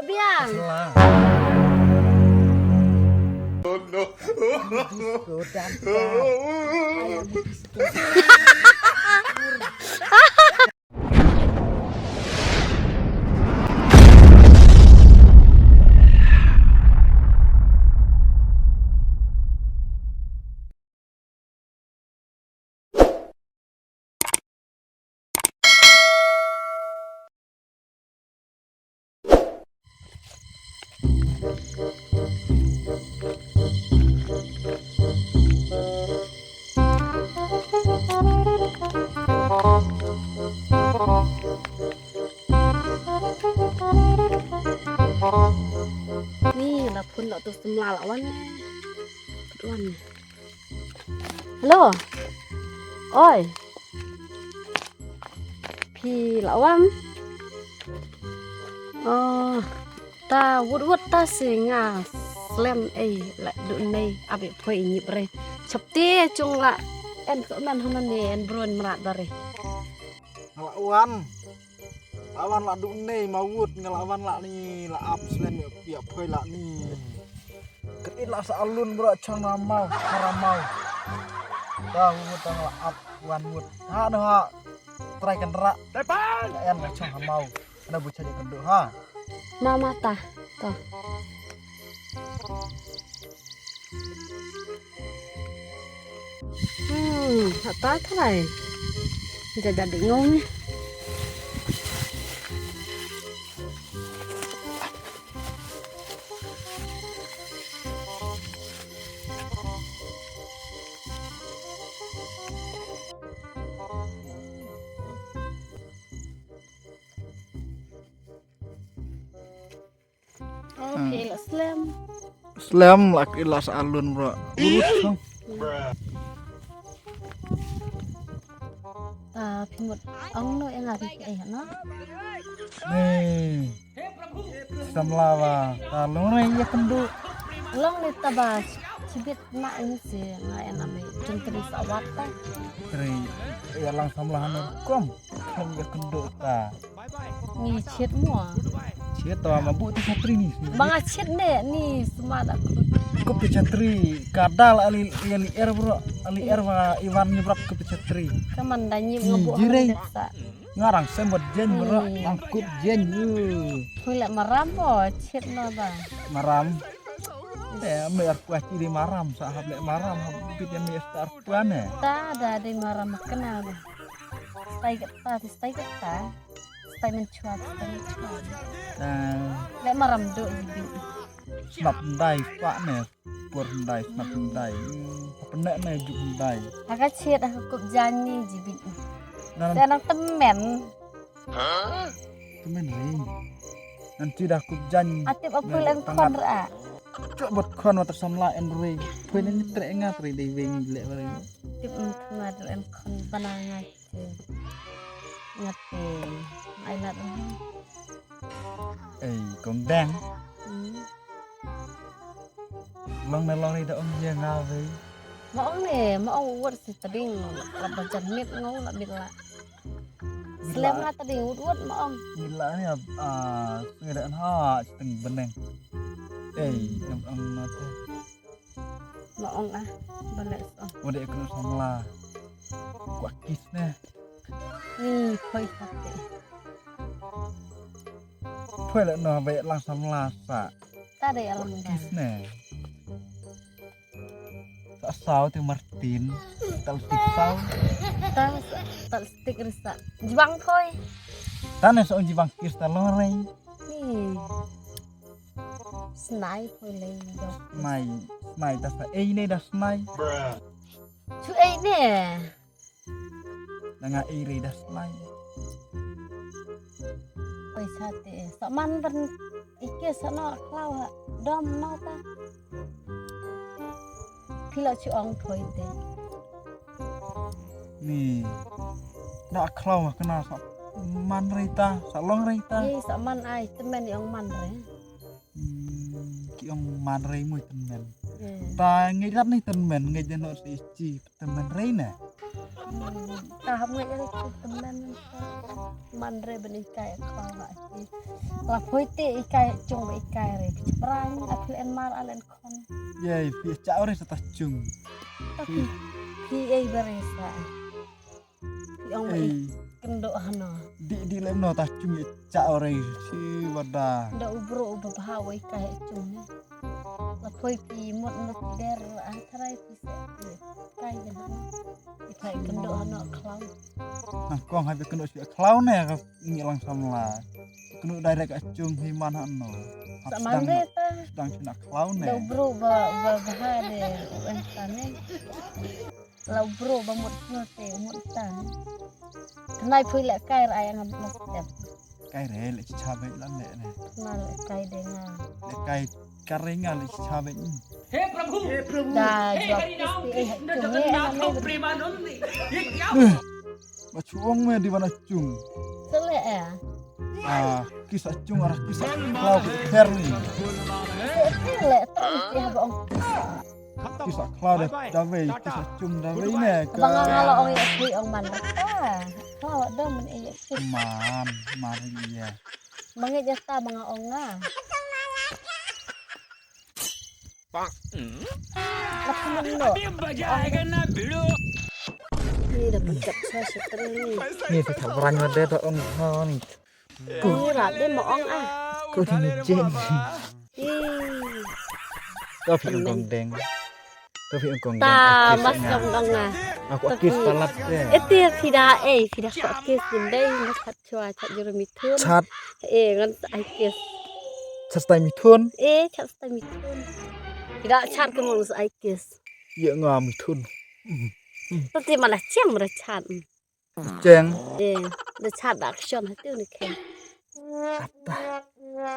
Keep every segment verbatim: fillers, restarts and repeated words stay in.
Biang. Ni la phone la tu samla la wan. Wan. Hello. Oi. Phi la wan. Oh, ta wut wut ta si nga slem ei la du nei abi phoi nyip re. Chapti chung la en ko man hana ne en bron mrat bare. La wan. La wan la du nei ma wut nga la wan la ni la ap slem ïa phoi la ni. Kit la sa alun bro chang na mau, hara mau. Da wut tang la ap wan wut. Ha no ha. Trai kan ra. Tepan. En la chang ha mau. Na bu chang kan du ha. Mama ta. To. Hmm, hata trai. Jaga di ngong. Oh, phi la slem. Slem la ki la sa alun bro. Urut song. Ta phi mut ong no ïa nga phi eh no. Ni. Samla ba ta long re ïa kyndu. Long ni ta ba chibit na in si nga ïa na me jingkri sa wat ta. Kri ïa lang samla hanu kom. Kom ïa kyndu ta. Ngi chet mo. Chet to ma bu ti chatri ni. Ba nga chet ne ni sma da. Kup ti chatri ka dal ali ali er bro ali er ba Ivan ni bro kup ti chatri. Ka man da nyim nga bu jirei. Ngarang sem bad jen bro nang kup jen. Hui lek maram mo chet no da. Maram. Eh me ar kuah cili maram sa hap lek maram hap bit yang me ar kuah ne. Ta da de maram kena da. Stai kata stai kata. Stai menchua stai menchua. Lek maram do jibi. Snap ndai pak ne. Por ndai snap ndai. Apa nek ne juk ndai. Haka chet haka kup jani jibi. Nan. Saya nang temen. Temen ring. Nanti dah kup jan. Atip apa lek khon ra. Cok bot khon mata samla en ring. Pui ni trek ngat ring dei wing lek ring. Tip mad en khon panangai. Ngati. Ai lat. Ei kong deng. Long ne long ne da ong ye nga ve. Ma ong ne ma ong wat si tading. La ba jan mit ngau la mit la. Slem la tading wut wut ma ong. Mit la ne ah ngada ha teng beneng. Ei ngam ong na te. Ma ong ah, ba leh so. Wa de kunu samla. Kwa kis ne. Ni khoi khate. Phoi le no ba lang samla sa. Ta de alam kis ne. Sa saw te Martin. Tal tik saw. Ta tal tik risa. Jibang khoi. Ta ne so jibang kis ta long rei. Ni. Snai poi lei dok. Snai, snai da sa ei ne da snai. Chu ei ne. Da nga ei re da snai. Poi sa te sa man ban ike sa no klau ha dom no ta. Phi la chu ong poi te. Ni. Da klau ha kena sa man re ta, sa long re ta. Ye sa man ai temen ong man re. Hmm, ki ong man rei mui temen. Ta ngeit rat ni tymmen, ngeit jano si chi tymmen rei ne. Ta hap ngeit rat si tymmen. Man rei bani kai khlaw ha chi. La poi te i kai chung ba i kai rei. Chprang a phi en mar a len khon. Ye, phi cha ore sa ta chung. Tapi phi ei bare sa. Phi ong ba i kynduh hano. Di di lem no ta chung i cha ore si wada. Da u bro u ba bha wei kai chung ne. La poi phi mut mut der a trai phi se. Kai jano. I kai kynduh hano khlaw. Nang kong ha kynduh si khlaw ne ka ngi lang samla. Kynduh direct a chung hi man hano. Sa man de ta. Dang sina khlaw ne. Da u bro ba ba bha de u en ta ne. La u bro ba mut sngewte u mut tan. Tnai phui leh kai ra ai ngam plastik. Kai re leh cha bek la leh ne. Tnai leh kai de nga. Leh kai kare nga leh cha bek. हे प्रभु, हे प्रभु, Da हे jawab हरि नाम kisti eh कृष्ण chung eh जगन्नाथ nang eh. प्रेमानंद, ये क्या Ba chuong me di bana chung. Sele eh. Ah, kisa chung arah kisa klau ke fer ni. Sele eh, tak mesti haba ong. Kisa klau de da wei, kisa chung da wei ne. Ba nga ngalo ong ya kui ong man rata. Klau da men eh ya kui. Man, man ya. Mangit ya ta manga ong nga. Lah kemana? अभी मजा आएगा ना भिड़ू. Ni dah pencet saya sekali ni. Ni tu tak berani ada dah ong ha ni. Ni lah dia mau ong ah. Kau ni jeng. Ih. Kau phi ong kong deng. Kau phi ong kong deng. Ta mas kong dong ah. Aku akis palat deh. Eti phi dah eh phi dah kau akis dei mas. Chwa chat jur mithun. Chat. Eh ngan sa ai kiss. Chat stai mithun. Eh chat stai mithun. Tidak chat ke mau sa ai kiss. Ye nga mithun. Tapi malah ceng mera chat. Ceng. Eh, da chat da action hati ni ken. Apa?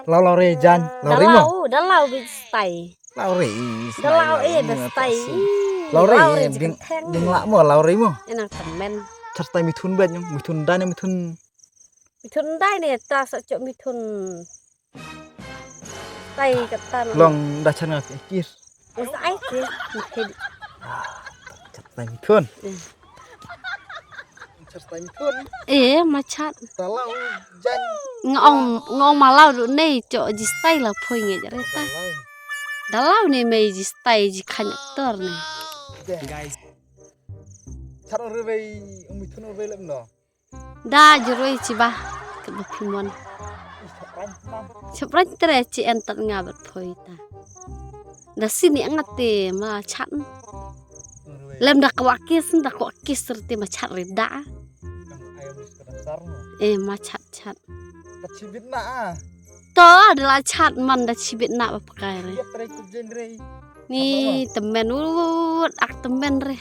Lau lau re jan, lau re mo. Lau, da lau bi stai. Lau re. Da lau eh da stai. Lau re ding ding la mo lau re mo. Enang temen. Chat stai mithun bet nyong, mithun dan mithun. Mithun dai ne ta sa chok mithun. Tai kata no. Long da chan nga kis. Sa ai kis. Chat stai mithun. Chat stai mithun. Eh ma chat. Talau jan. Nga ong nga ong malau du nei chok ji stai la phoi nge jare ta. Dalau ne mei ji stai ji khan aktor ne. Guys. Chat ong revei ong mithun ong revei lem no. Da juroi chiba kaba phimon. Chapran tre chi entat nga bat phoi ta. Da sini nga te ma chat. Lem da kwak kis da kwak kis te ma chat re da. Eh ma chat chat. Ka chibit na ah. To da la chat man da chibit na ba pakai re. Ni temen wut ak temen re.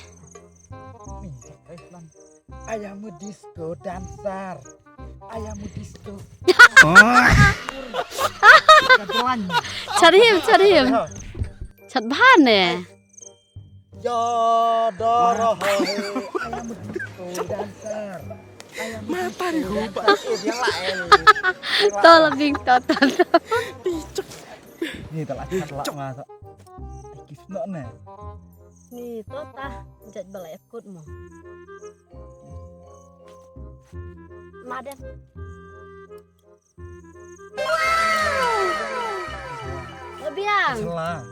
I am a disco dancer. I am a disco. Chat him, chat him. Chat bha ne. Ya da raha hai. I am a disco dancer. Mata ni huba. To la bing to to. Ni ta la chat la ma ta. Kis no ne. Ni to ta jat bala ekut mo. Madam. Lebiang. Salah.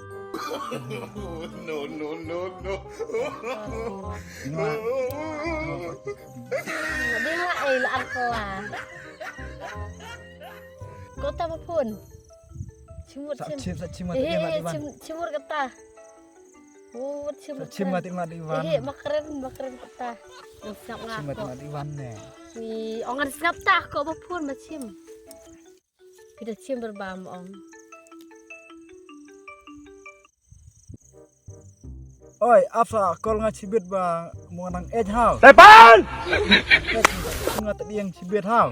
No no no no. Lebiang lah eh lah angkela. Kota apa pun? Chimur chim. Chim chim. Eh chim chimur kata. Chim nga ti nga di wan. Eh makren makren kata. Sngap nga. Chim nga ti nga di wan ne. Ni ong ngan sngap ta ko ba phun ma chim. Kita chim berbam ong. Oi, afsa kol nga chibit ba mo nang ej hal. Tepan! Nga tadi yang chibit hal.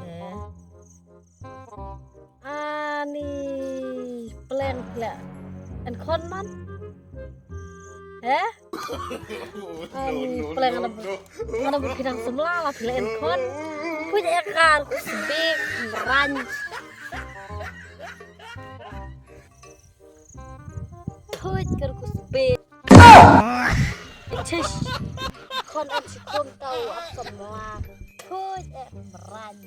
Eh. Ani pleng pleng. En khon man. Eh? Ani pleng ana bu ana bu kidang semla la pleng en khon. Punya ekar kusbik meran. Khuid kyrkus be. Chish. Khon am si khom tau ap som noa. Khuid eh mrang.